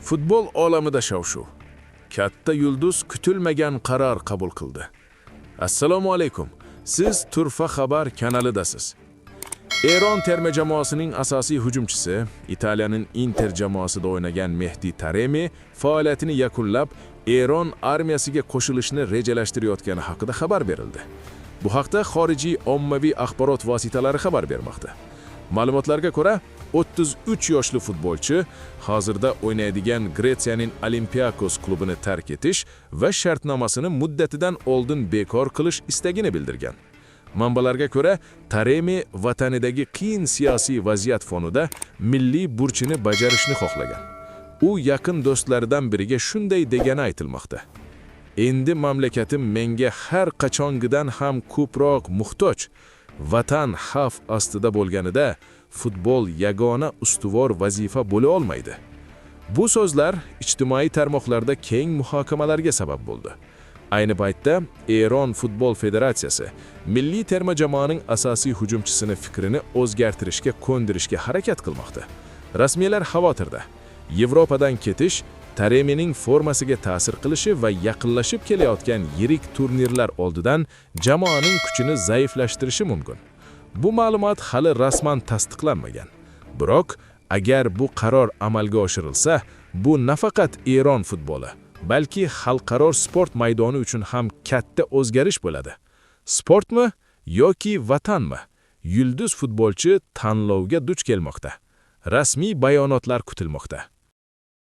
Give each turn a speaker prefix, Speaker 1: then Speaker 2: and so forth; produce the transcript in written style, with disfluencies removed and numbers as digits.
Speaker 1: Futbol olamida shov-shuv. Katta yulduz kutilmagan qaror qabul qildi. Assalomu alaykum. Siz Turfa Xabar kanalidasiz. Eron terma jamoasining asosiy hujumchisi, Italiyaning Inter jamoasida o'ynagan Mehdi Taremi faoliyatini yakunlab, Eron armiyasiga qo'shilishni rejalashtirayotgani haqida xabar berildi. Bu haqda xorijiy ommaviy axborot vositalari xabar bermoqda. Ma'lumotlarga ko'ra, 33 yoshli futbolchi hozirda o'ynaydigan Gretsiyaning Olympiakos klubini tark etish va shartnomasini muddatidan oldin bekor qilish istagini bildirgan. Manbalarga ko'ra, Taremi vatanidagi qiyin siyosiy vaziyat fonida milliy burchini bajarishni xohlagan. U yaqin do'stlaridan biriga shunday degani aytilmoqda: "Endi mamlakatim menga har qachongidan ham ko'proq muhtoj. Vatan xavf ostida bo'lganida futbol yagona ustuvor vazifa bo'la olmaydi." Bu so'zlar ijtimoiy tarmoqlarda keng muhokamalarga sabab bo'ldi. Ayni paytda Eron futbol federatsiyasi milliy terma jamoaning asosiy hujumchisini fikrini o'zgartirishga ko'ndirishga harakat qilmoqda. Rasmiylar xavotirda. Yevropadan ketish Taremining formasiga ta'sir qilishi va yaqinlashib kelayotgan yirik turnirlar oldidan jamoaning kuchini zaiflashtirishi mumkin. Bu ma'lumot hali rasman tasdiqlanmagan. Biroq agar bu qaror amalga oshirilsa, bu nafaqat Eron futboli, balki xalqaro sport maydoni uchun ham katta o'zgarish bo'ladi. Sportmi yoki vatanmi? Yulduz futbolchi tanlovga duch kelmoqda. Rasmiy bayonotlar kutilmoqda.